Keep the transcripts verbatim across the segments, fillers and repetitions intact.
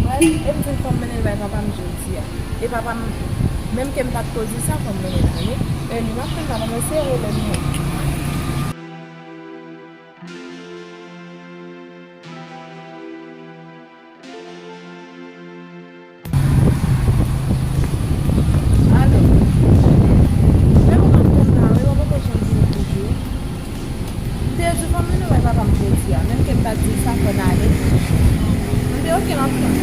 Wè, e m di l fò m mennen l bay papa m jodi a. E papa m, menm ke m pa t ko di sa, fò m mennen l ale. E li m ap tann la, mwen se rele m nan. Alo. Men ou p ap tann la, wi, ou poko janm vini toujou. M te di fò m mennen wè papa m jodi a, menm ke m pa t di l sa, fò n ale. M te oke, m ap tann.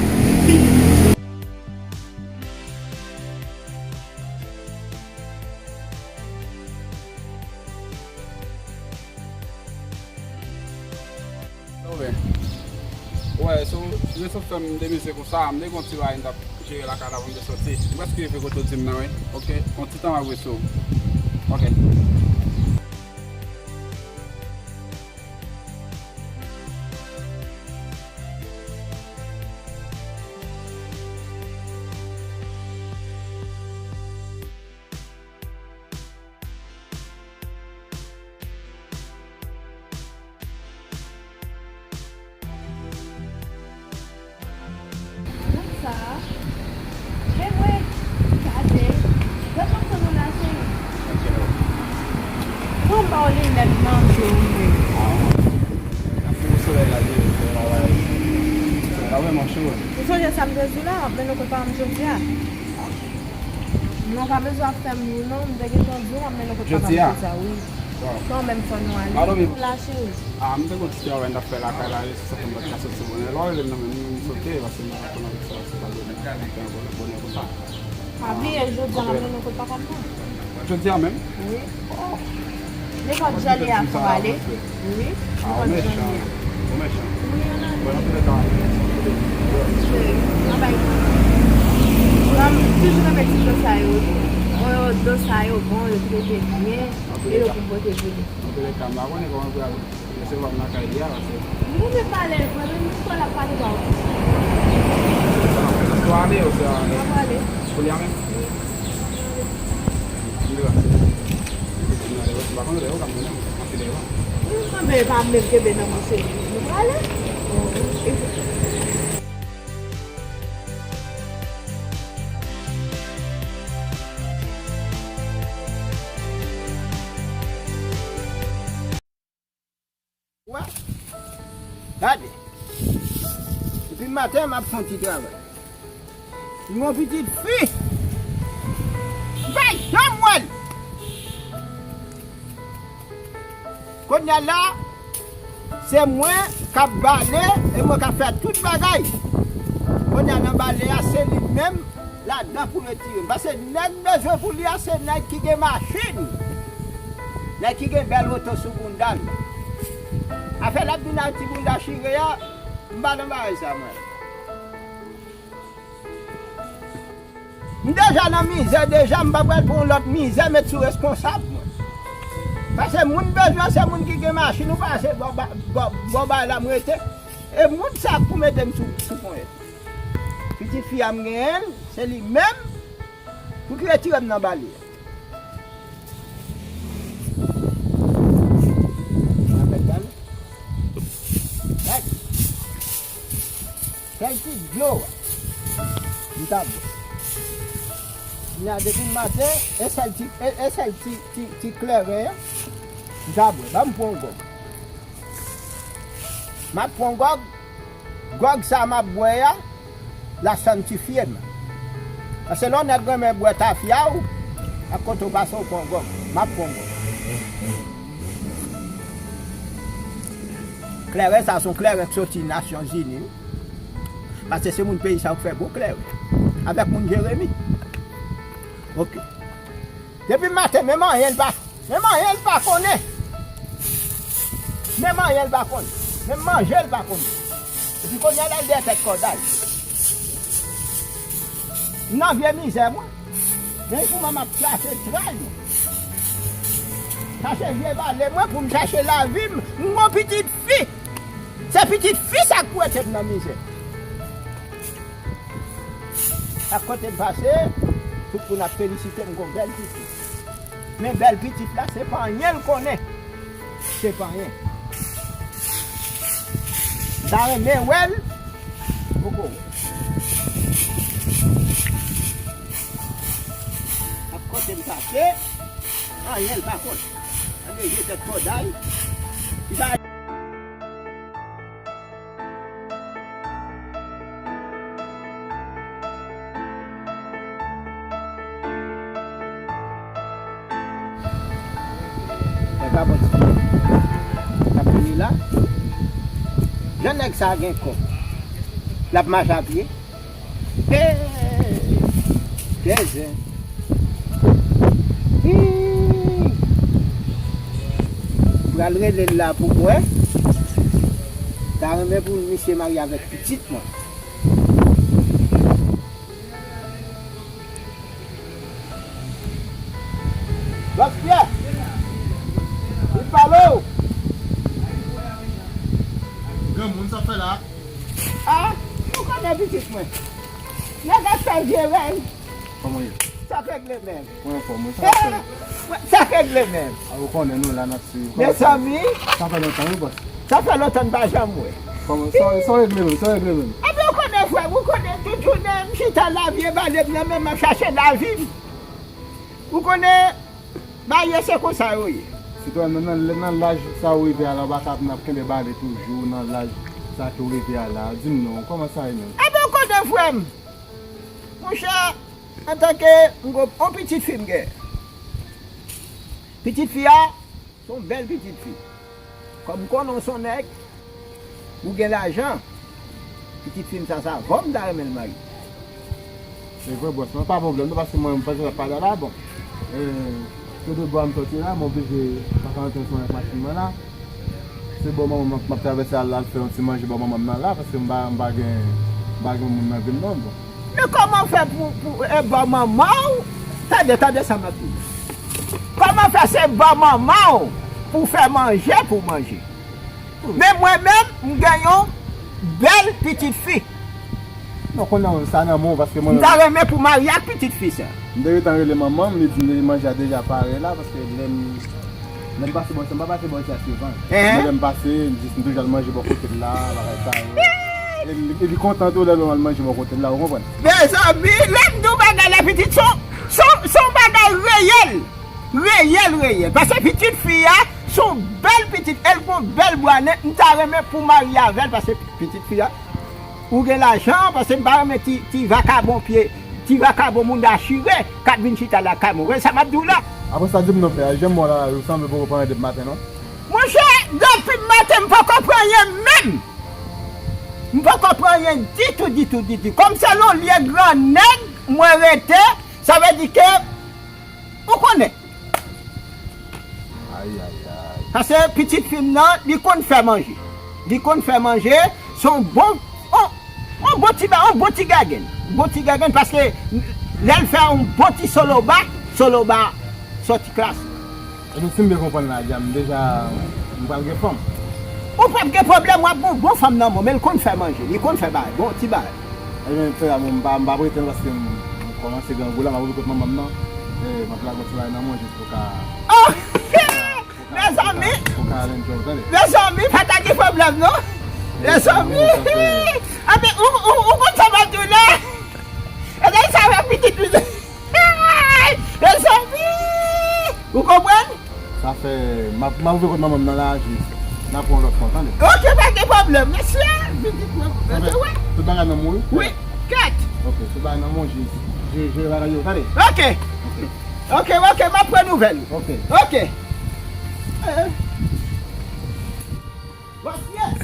Wè, so, rezo fè m demize konsa, m te gen yon ti bagay m t ap jere lakay la pou m te soti. M prèske rive kote w di m nan, wi. Oke, yon ti tan m ap rete sou ou. Oke. Sa, men mwen, gade, gad manzè nou la, cheri. Mwen ba w linèt nan je w, mwen. Ap fè solèy la, je w, solèy la, solèy la vrèman cho, wi. Ou sonje sa m te di w la, m ap mennen w kot papa m jodi a. Non, pa bezwen ap fè m ri non, m te gentan di w m ap mennen w kot papa m jodi a, wi. Kanmenm fò nou ale. Alo, men la, cheri. A, m te gon ti travay m t ap fè lakay la, se sa fè m pa t ka soti bonè. Lè w rele m nan, men m sote, paske m pa t konn avèk sa, se pa bonè, bonè konsa. Pa bliye, jodi a, m ap mennen w kot papa m nan. Jodi a menm? Wi. Oh. Nenpòt jan li a fò ale. Wi. A, ou mechan. Ou mechan. Wi, an ale. Bon, nan tou lè ka, cheri, an bay. Mwen toujou renmen ti do sa yo, wi. Mwen yo do sa yo bon, yo trete byen, e yo konpote byen. Nan tou lè ka, m pa konnen kòman pou y al. Mesye, w ap nan kay li a, paske. Nou menm pale, mwen menm, m kwè l ap pale ba w. Sa w ale, ou se ale? M ap ale. Kounye a menm? Wi. M ale, paske m pa konn lè yo ka mennen m, m ap kite yo. Wi, kanpe, pa menm kenbe nan men cheri. Nou prale? Wè. Gade. Depi maten, m ap fè yon ti travay. M gen yon pitit fi. M pa janm wè l. Kounye a la, se mwen k ap bale e mwen k ap fè tout bagay. Kounye a nan bale a, se li menm ladan pou retire m. Paske nèg bezwen pou li a, se nèg ki gen machin. Nèg ki gen bèl oto sou bounda l. Afè l ap vin ak ti bounda chire a, m pa nan bagay sa, mwen. M deja nan mizè deja, m pa pral pran yon lòt mizè met sou responsab mwen. Paske moun bezwen se moun ki gen machin, ou pa se bò ba-, bò, bò bay la m rete. E moun sa k pou mete m sou, sou ponyèt. Pitit fi a m genyen l, se li menm pou ki retire m nan bale a. Gad. Sèl ti dlo a, m ta bwè. Kounye a depi maten, e sèl ti, e, e sèl ti, ti, ti kleren an, m ta bwè. Ban m pran yon gòg. M ap pran yon gòg. Gòg sa m ap bwè a, l ap sanntifye m. Paske lè yon nèg renmen bwè tafya w, ak kote w pase w pran gòg. M ap pran gòg. Kleren sa se yon kleren k soti Nasyonzini, wi. Paske se moun peyi sa yo k fè bon kleren. Avèk moun Jeremi. Oke. Depi maten, menm anyen l pa, menm anyen l pa konnen. Menm anyen l pa konnen. Menm manje l pa konnen. Epi kounye a l al dèyè tèt kòd a l. M nan vye mizè mwen. Men kouman m ap chache tray mwen. Chache vye bale mwen pou m chache lavi m. M gon pitit fi. Se pitit fi sa k pou ete m nan mizè. Chak kote m pase, tout moun ap felisite m gon bèl pitit. Men bèl pitit la, se pa anyen l konnen. Se pa anyen. M ta renmen wè l. Ou Bon. Ap konte m sa, se anyen l pa konn. Anyen je tèt kòday. Li pa Nèg la bon ti nèg. L ap vini la. Jan nèg sa gen kòb. L ap mache a pye. Hey! Kèzen. Hii! Pral rele l la pou m wè. Ta renmen pou misye marye avèk pitit mwen. Bòs Pyè! Li pale w! Granmoun, sa fè la? Ah, ou konnen pitit mwen. Nèg ap fè vye rèy. Kòman ye? Sa k regle menm? Mwen anfòm, wi. Sa k fè? Sa k regle menm? A, ou konnen nou la n ap swiv. Mezanmi. Sa fè lontan, wi, bòs. Sa fè lontan n pa janm wè. Kòman, sa, sa regle menm, sa regle menm? Ebyen, ou konnen, frè m, ou konnen, tout jounen, m chita lavi e bale m nan men m ap chache lavi m. Ou konnen, bagay se konsa yo ye. Sitwayen, nan, nan, nan laj sa ou rive a la, ou pa ka ap kenbe bale toujou nan laj sa ke ou rive a la. Di m non, kòman sa ye menm? Ebyen, ou konnen, frè m. Monchè, antanke m gon, on pitit fi m gen. Pitit fi a, se yon bèl pitit fi. Kòm m konnen w se yon nèg, ou gen lajan, pitit fi m sa, se avè w m ta renmen l marye. Se vre, bòs, mwen pa pwoblèm, non, paske mwen, mwen panse l ap pale la, bon. E, se de bò a m sòti la, mwen oblije pase antre sou ak machin mwen la. Se bò manman m m ap travèse al, al fè yon ti manje bò manman m nan la, paske m pa, m pa gen, m pa gen moun nan vil non, bon. Men kòman w fè pou, pou, e, bò manman w? Tande, tande sa m ap di w. Kòman w fè se bò manman w pou w fè manje pou w manje? Men mwen menm, m gen yon bèl pitit fi. Non, kounye a sa nan men w, paske mwen... M ta renmen pou w marye ak pitit fi sa. M te gentan rele manman m, li di m manje a deja pare la, paske lè m, lè m pase bò sa, m pa pase bò sa souvan. Ehe. Men lè m pase, m jis m toujou al manje bò kote l la, bagay sa yo. E li, e li kontan tou lè l wè m al manje bò kote l la, ou konprann? Mezanmi, lè m di w bagay la, pitit, se yon, se yon, se yon bagay reyèl. Reyèl, reyèl. Paske pitit fi a, se yon bèl pitit, e l gon bèl bwa nen, m ta renmen pou w marye avè l, paske pitit fi a, ou gen lajan, paske m pa renmen ti, ti vakabon pye, ti vakabon moun dachire, k ap vin chita lakay mwen. Ou wè sa m ap di w la? Apre sa, di m non, pè, jan m wè w la, ou sanble poko pran anyen depi maten, non? Monchè, depi maten, m poko pran anyen menm. M poko pran anyen ditou, ditou, ditou. Kòm se yon lye gran nèg mwen rete, sa vle di ke ou konnen. Ay, ay, ay. Paske pitit fi m nan, li konn fè manje. Li konn fè manje, se yon bon, yon, yon bon ti ba, yon bon ti gagenn. Bon ti gagenn, paske lè l fè yon bon ti soloba, soloba sòti klas. Epi si m byen konprann la, Dja, m deja, m pral gen fanm. Ou p ap gen pwoblèm, w ap gen yon bon fanm nan men w, men l konn fè manje, li konn fè bagay, bon ti bagay. Ebyen, frè, m pa, m p ap rete non, paske m, m kòmanse grangou la, m ap rive kot manman m nan. E, m ap lage yon ti bagay nan men w jis pou ka... Oh! Mezanmi! Pou ka al enjoy, tande. Mezanmi, pa ta gen pwoblèm, non. Mezanmi! Anben, ou, ou, ou konn sa m ap di w la? Ebyen, sa fè pitit li. Mezanmi! Ou konprann? Sa fè, m ap, m ap rive kot manman m nan la, jis. N ap pran lòt fwa, tande. Ok, pa gen pwoblèm, mesye. Pitit mwen, mesye, wè. Tout bagay nan men w, wi? Wi, kèt. Ok, tout bagay nan men w, jis. Jere, jere bagay yo, tande. Ok. Ok. Ok, ok, m ap pran nouvèl ou. Ok. Ok. Eh. Bòs, yes.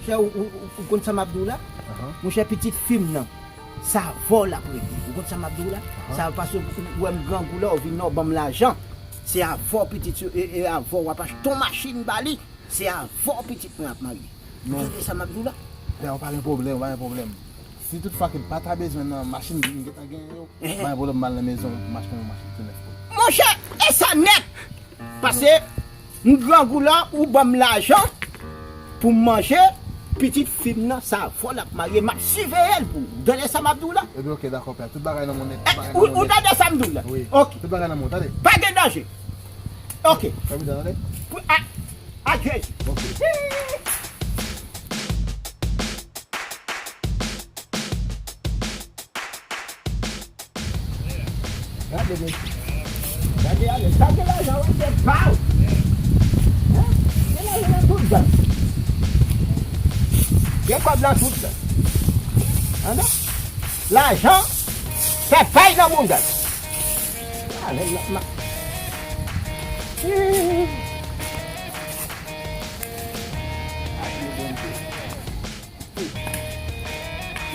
Chè, ou, ou, ou, ou konn sa m ap di w la? Ahan. Monchè, pitit fi m nan, se avè w l ap rete. Ou konn sa m ap di w la? Ahan. Sa paske ou, ou wè m grangou la, ou vin la, ou ban m lajan. Se avè w pitit, e, e avè w w ap achte yon machin ba li. Se avè w pitit mwen ap marye. Ou tande sa m ap di w la? Pè, ou pa gen pwoblèm, ou pa gen pwoblèm. Si tout fwa ke m pa ta bezwen nan machin m gentan genyen yo, ehe, pa gen pwoblèm, m al nan mezon, m achte yon machin tou nèf pou li. Monchè, e sa nèt! Paske m grangou la, ou ban m lajan pou m manje, pitit fi m nan, se avè w l ap marye, m ap siveye l pou ou. Ou tande sa m ap di w la? Ebyen, ok, dakò, pè. Tout bagay nan men w nèt, tout bagay nan men w nèt. Ou tande sa m di w la? Wi. Ok. Tout bagay nan men w, tande? Pa gen danje. Ok. Fè pita, tande? Pou, a, ak Jezi. Ok. Gade mesye. Gade ale. Sa gen lajan, wi, se pa w. Hein? Gen lajan nan tout zòn. Gen kòb nan tout zòn. Tande? Lajan fè pay nan bounda l. Ale, ma, ma.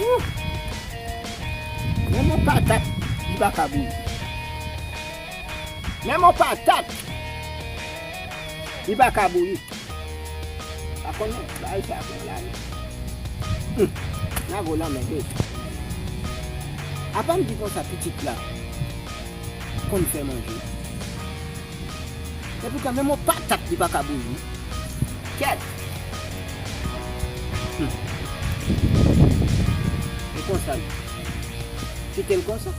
Wouh! Menm yon patat, li pa ka bouyi. Menm yon patat, li pa ka bouyi. Pa konnen, bagay sa pran lane. Hum! N a vo lanmède. Apa m di konsa pitit la konn fè manje. Epoutan, menm yon patat li pa ka bouyi. Kèt! Hmm. E konsa l ye. Kite l konsa.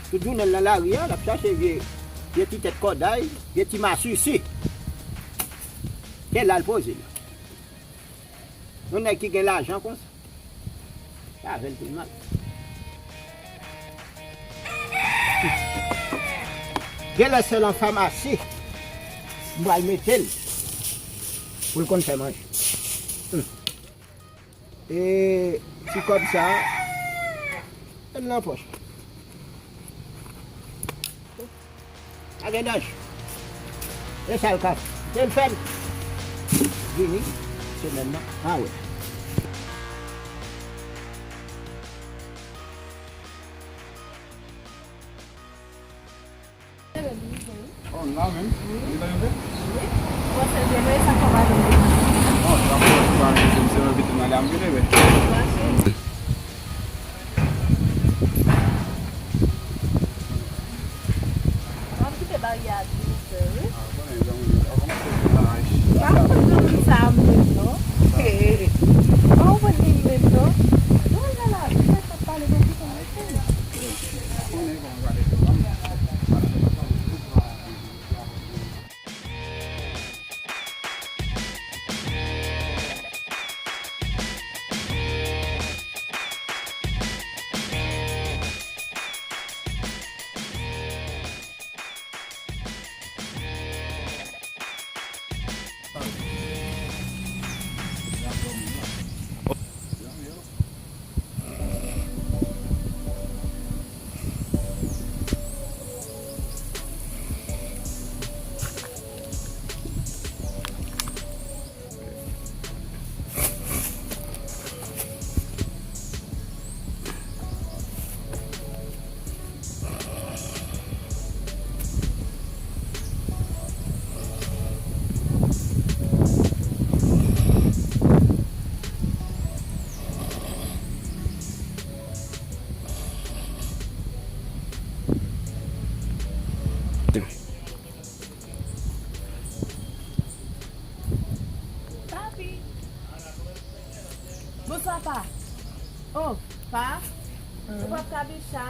Tout jounen l nan lari a, l ap chache vye, vye ti tèt kòday, vye ti masisi. Se la l poze l. Yon nèg ki gen lajan konsa. Sa avè l pi mal. Genlè se nan famasi m pral mete l pou l konn fè manje. Hmm. E ti kòb sa, met l nan pòch. Pa gen danje. E sa l ka fè. Kite l fè l. Vini semèn nan. A wè. Oh, la menm. Wi. Li ta rive? Wi. Bon, se vre, men sa fè pa vin. Oh, sa fè pa vin, se mwen vin ale, m vin, men. Mache. An kite baryè a tou ouvè, wi. Pa konn granmoun sa a menm non. Pa konn li menm non. Bon, la la, li fè sa pale pou ki konn li fè. Papi. Bonswa, pa. Oh, pa. Ou p ap kabicha?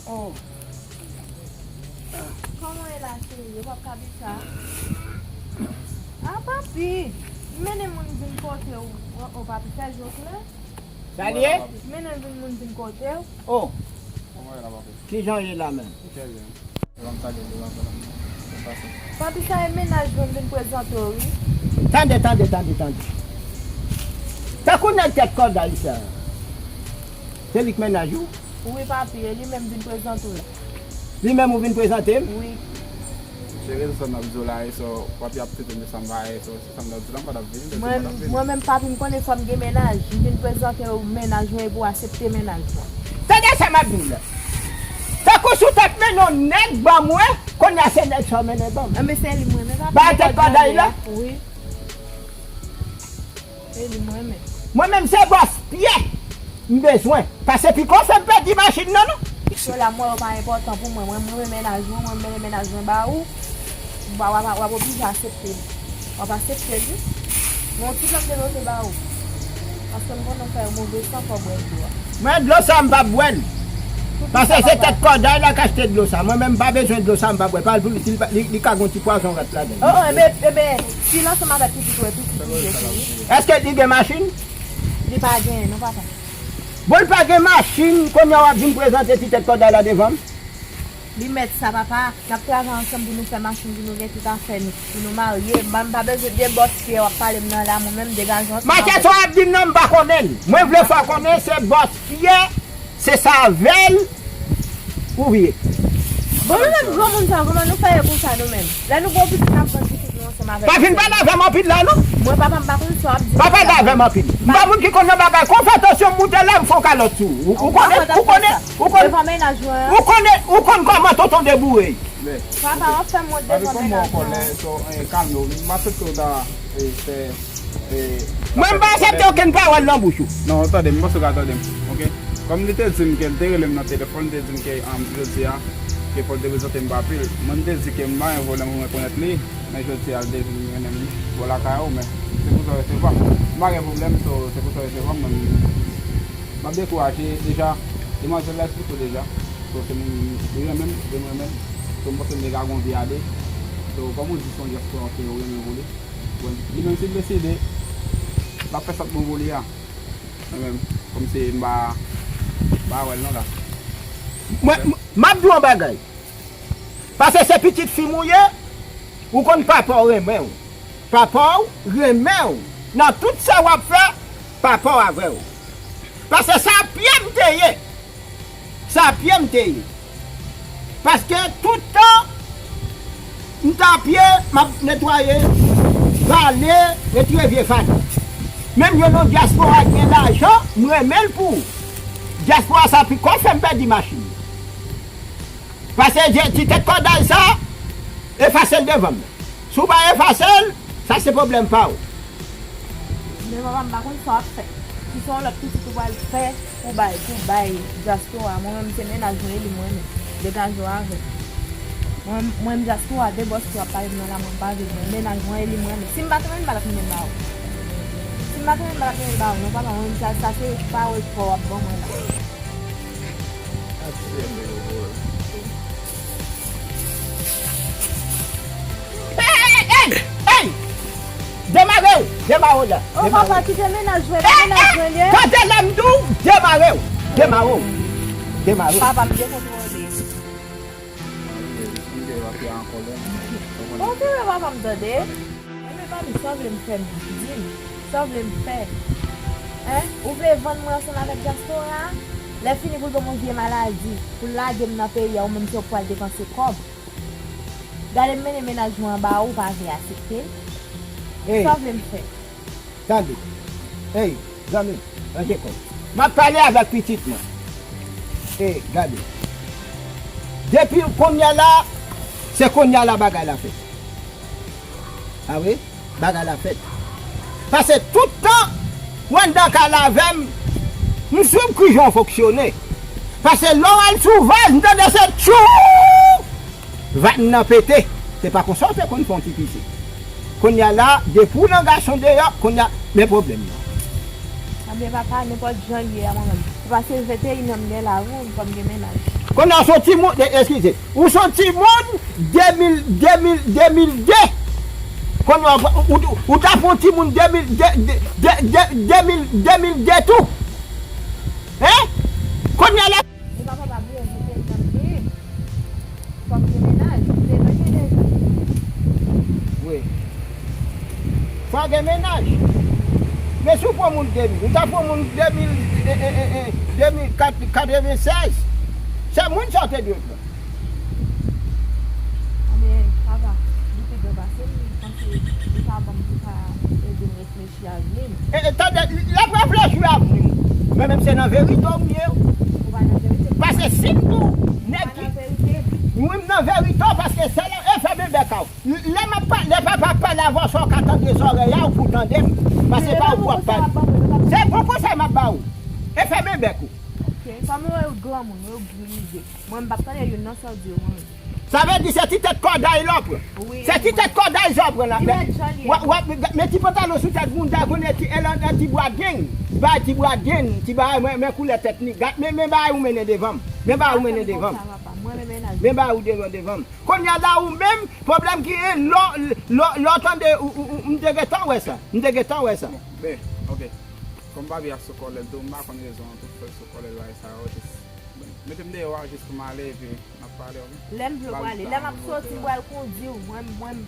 Oh. Kòman w ye la, cheri? Ou p ap kabicha? Ah, papi. M mennen moun vin kote w. Oh, papi, fè jwèt la. Sa l ye? M mennen vin moun vin kote w. Oh. Kòman w ye la, papi? Kijan w ye la menm? Trè byen. Papi, sa e mennaj mwen m vin prezante w, wi. Tande, tande, tande, tande. Tankou nèg tèt kòday sa. Se li k mennaj ou? Wi, papi, e li menm vin prezante w. Li menm ou vin prezante m? Wi. Se rezon sa m ap di w la, e so, papi ap tete m de sa m pa e so. Mwen, mwen menm, papi, m konnen fò m gen mennaj. M vin prezante w mennaj mwen epi w aksepte mennaj mwen. Tande sa m ap di w la. Tankou si w t ap mennen yon nèg ban mwen, kounye a se nèg sa w mennen ban m. Enben, se li mwen menm, papi. Ba tèt kòday la? Wi. Se li mwen menm. Mwen menm, se bòs pyè m bezwen. Pase piko fè m pèdi machin nan, non. Yo la, m wè yo pa enpòtan pou mwen. Mwen, mwen renmen mennaj mwen, mwen renmen mennaj mwen ba ou. W ap, w ap, w ap oblije aksepte li. W ap aksepte li. Mwen, yon ti dlo m te pote ba ou. Paske m konnen w fè move san fò w bwè dlo a. Mwen, dlo sa, m p ap bwè l. Paske se tèt kòday la k achte dlo sa. Mwen menm, m pa bezwen dlo sa, m p ap bwè l. Pa l pou li, li, li ka gon ti pwazon rat ladan l. Oh, oh, enben, enben, si l ansanm avèk pitit ou, pitit ou ye, cheri. Èske li gen machin? Li pa genyen, non, papa. Bon, l pa gen machin, kounye a w ap vin prezante ti tèt kòday la devan m? Li mèt sa, papa. N ap travay ansanm pou nou fè machin, pou nou gen tout afè nou, pou nou marye. M pa, m pa bezwen de bòs fyè w ap pale m nan la, mwen menm, degaje w ansanm avè m. Maketo ap di m nan, m pa konnen l. Mwen vle fè w konnen se bòs fyè, se sa avè l ou ye. Bon, nou menm granmoun sa, kòman nou fè ye konsa nou menm? Lè nou gen yon pitit, n ap vann pitit nou ansanm avè l. Pa vin pale avè m anpil la, non. Mwen, papa, m pa konn sa w ap di. Pa pale avè m anpil. M pa moun ki konn nan bagay. Kon fè tansyon m moute la, m fè yon kalòt sou ou. Ou konnen, ou konnen, ou konn, devan mennaj mwen an. Ou konnen, ou konn kòman tonton deboure. Papa, w ap fè m wont devan mennaj mwen an. Papi, kòman w kòlè, so, eh, kalme w. M aksepte w ta, eh, fè, eh, mwen, m pa aksepte okenn pawòl nan bouch ou. Non, tande m, m panse w ka tande m, oke? Kòm li te di m ke l te rele m nan telefòn, li te di m ke, um, jodi a, ke fò l te prezante m papye l. Mwen, m te di ke m pa gen pwoblèm pou m rekonèt li, men jodi a, l te vin mennen m bò lakay ou, men se pou sa w resevwa m. M pa gen pwoblèm, so, se pou sa w resevwa m, men m ap dekouraje deja. Demwazèl la esplike w deja. So, se moun li renmen m, li renmen m. So, m panse m te ka gon vi a de. So, kòm ou di, se yon dyaspora ke ou renmen pou li. Bon, li menm si l deside, l ap fè sa k bon pou li a. Mwen menm, kòmsi m pa, m pa wè l non la. Mwen, m, m ap di w yon bagay. Paske se pitit fi m ou ye, ou konn papa w renmen w. Papa w renmen w. Nan tout sa w ap fè, papa w avè w. Paske se a pye m te ye. Se a pye m te ye. Paske tout tan, m t a pye, m ap netwaye vale, retire vye fatra. Menm yo nan dyaspora ki gen lajan, m renmen l pou ou. Dyaspora sa poko fè m pèdi machin. Pase je ti tèt kòday sa, efase l devan m. Si w pa efase l, sa se pwoblèm pa w. Men papa, m pa konn sa w ap fè. Si se yon lòt pitit ou pral fè pou bay, pou bay dyaspora, mwen menm se mennaj mwen, e li m renmen. Degaje w avè m. Mwen, mwen menm dyaspora, de bòs ki ap pale m nan la, mwen pa vle, mwen mennaj mwen, e li m renmen. Si m pa t renmen l, m pa t ap mennen l ba ou. Si m pa t renmen l, m pa t ap mennen l ba ou. Non, papa, mwen menm sa, sa se pawòl fò w ap ban mwen la. Ey, ey, ey, ey! Demare w! Demare w la! Oh, papa, kite mennaj mwen, mennaj mwen, ye. Tande lè m di w, demare w! Demare w! Demare w! Papa, m dekontwole. Bon, se vre, papa, m tande. Enben, papi, sa w vle m fè menm? Di m, sa w vle m fè? Hein? Ou vle vann mwen ansanm avèk dyaspora a? Lè fini pou l ban m yon vye maladi, pou l lage m nan peyi a, ou menm se ou k pral depanse kòb. Gade m mennen mennaj mwen anba ou, ou pa vle aksepte l. Sa w vle m fè? Tande. Ey, zanmi, ranje kò w. M ap pale avèk pitit mwen. Ey, gade. Depi kounye a la, se kounye a la bagay la fèt. A wi, bagay la fèt. Pase tout tan, ou anndan kay la avè m, m swiv kijan w fonksyone. Pase lè w al sou vaz, m tande se tchou! Vag nan pete. Se pa konsa w te konn fè yon ti pise. Kounye a la, depi w nan gason deyò, kounye a, men pwoblèm nan. Anben papa, nenpòt jan l ye a, mwen menm. Se pa se venteyen an m gen la, wi, m fò m gen mennaj. Kounye a w se yon timoun, e, eskize, ou se yon timoun de mil, de mil, de mil de. Kounye a, ou, ou, ou ta fè yon timoun de mil, de, de, de, de, de mil, de mil de tou. Hein? Kounye a la. E papa pa bliye, se te nan pye. Fò m gen mennaj, m te nan pye deja. Wi. Fò w gen mennaj. Men si w pran moun de mil, ou ta pran moun de mil, e, e, e, e, de mil kat, katrevennsèz, se moun sa w te dwe pran. Anben, papa, li pi gran pase m, li panse li ka ban m, li ka ede m reflechi avni m. E, e, tande, l ap reflechi avni w. Men menm se nan verite w m ye. Ou pa nan verite. Pase si m di w, nèg ki, wi, m nan verite w, paske se lè, e fèmen bèk a w. Lè m ap pale, lè papa ap pale avè w, sa w ka tande zòrèy a w pou w tande m. Pase pa ou pou w ap pale. Se bon konsèy m ap ba ou. E fèmen bèk ou. Ok, kòm ou wè ou granmoun, ou grilize. Mwen, m p ap tande youn nan sa w di yo, mwen. Sa vle di se ti tèt kòday la w pran. Wi. Se ti tèt kòday sa w pran la. Li mèt jan l ye. W ap, w ap, men ti pantalon sou tèt moun, ta konnen ti, e, ti bwa deng. Ti bagay ti bwa deng, ti bagay, men, men koulè tèt li. Gad, men, men bagay ou mennen devan m. Men bagay ou mennen devan m. Men bagay ou devan, devan m. Kounye a la ou menm, pwoblèm ki gen, lè w, lè w, lè w tande ou, ou, ou, m te gentan wè sa. M te gentan wè sa. Bon, ben, ok. Kòm papi a sou kòlè l tou, m pa konn rezon an tou k fè l sou kòlè l bagay sa yo, jis, mete m deyò a, jis pou m ale, epi n ap Lè m vle prale, lè m ap soti, m pral kondi w. Mwen, mwen,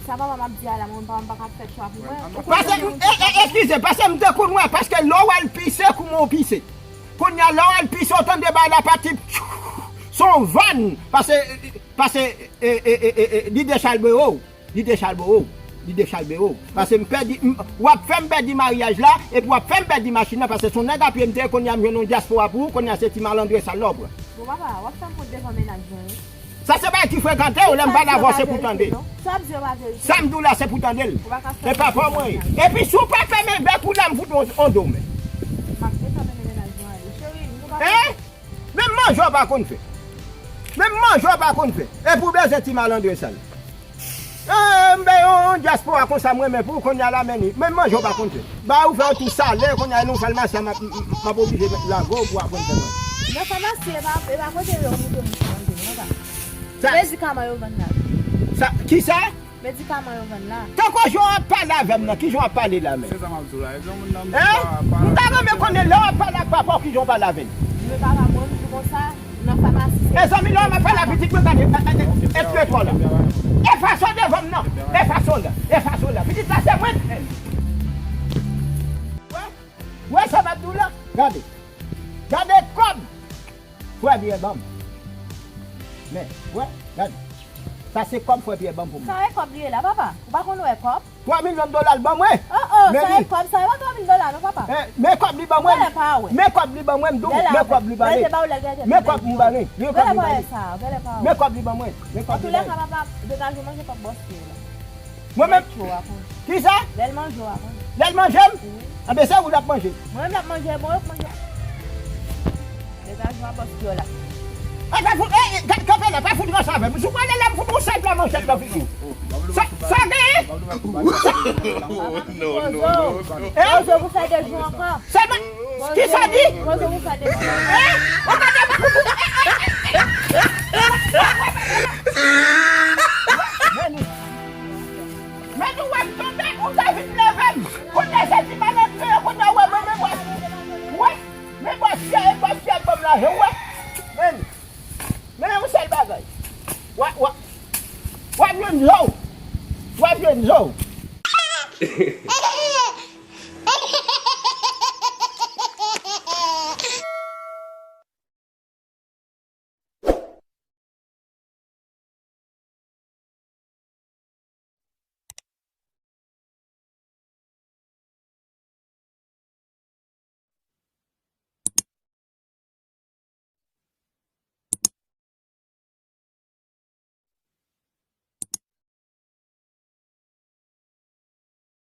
sa papa m ap di a la, mwen, papa m pa ka fè chwa pou mwen. Ou konn Pase, mwen, e, e, eskize, pase m te konn wè, paske lè w al pise, kouman w pise. Kounye a, lè w al pise, w tande bay la pati, se yon vàn, pase, pase, e, e, e, e, e, li dechalbere w. Li dechalbere w. Li dechalbere w. Pase m pèdi, m, w ap fè m pèdi maryaj la, epi w ap fè m pèdi machin nan, pase se yon nèg a pye m te ye, kounye a m jwenn yon dyaspora pou ou, kounye a se ti malandren sal la w pran. Bon, papa, w ap fè m kont devan mennaj mwen, wi. Sa se bagay ki frekante w, lè m pale avè w se pou tande. Sa w ap di yo pa verite, non. Sa w ap di yo pa verite. Sa m di w la se pou tande l. Ou pa ka fè E papa mwen. Epi si w pa fèmen bèk ou la, m fout on, on do men. M ap detann mennen mennaj mwen ale. Cheri, nou pa Hein? Menm manje w pa konn fè. Menm manje w pa konn fè. Epi w bezwen ti malandren sal. Eh, m bay yon, yon dyaspora konsa m renmen pou ou kounye a la men li. Menm manje w pa konn fè. Ba ou fè yon ti salè kounye a nan yon famasen m ap, m, m, m ap oblije lage w pou w aprann fè manje. Nan famasen, e pa, e pa kote yo moute moun sa manje, non, papa. Sa Medikaman yo vann la. Sa, kisa? Medikaman yo vann la. Tankou jan w ap pale avè m nan, kijan w ap pale la menm? Se sa m ap di w la. E jan moun nan Hein? M ta renmen konnen lè w ap pale ak papa w, kijan w pale avè l. Men papa mwen, m di konsa, nan famasi se Mezanmi, lè w ap pale ak pitit mwen, gade, e, e, e, eskize twa la. Efason devan m nan. Efason la. Efason la. Pitit la se mwen. Wè? Wè sa m ap di w la? Gade. Gade kòb. Frè Pyè ban m. Men, wè, gade. Sa se kòb Frè Pyè ban m pou mwen. Sa e kòb li ye la, papa? Ou pa konn wè kòb? Twa milyon dola l ban mwen. Oh, oh, sa e kòb, sa e pa twa mil dola, non, papa. Eh, men kòb li ban mwen. Gèlè pa wè. Men kòb li ban mwen, m di w, men kòb li ban mwen. Men kòb m ban mwen. Men kòb li ban mwen. Men kòb li ban mwen. Antouka, papa, degaje w manje kòb bòs li la. Mwen menm. Lè l cho a konn. Kisa? Lè l manje w a konn. Lè l manje m? Wi. Anben se ou l ap manje. Mwen menm l ap manje, bon, yo k manje. Degaje w a bòs yo la. Apa fout, eh, eh, gad kanpe la, pa fout ranse avè m. Si w pale la, m fout yon sèl pla manchèt nan figi w. Sa, sa genyen? Non, non, non, non. Hein? Poze pou fè de jou ankò. Sèlman, kisa w di? Poze pou fè de jou. Hein? Ou gade m fout ou. Men nou, men nou wè m tonbe, ou ta vin leve m. Kounye a se ti malandren yo, kounye a wè mwen, men bòs. Wè, men bòs fè, bòs fè ban m lajan, wè. Men, men yon sèl bagay. Wè, wè, w ap jwenn zo. W ap jwenn zo.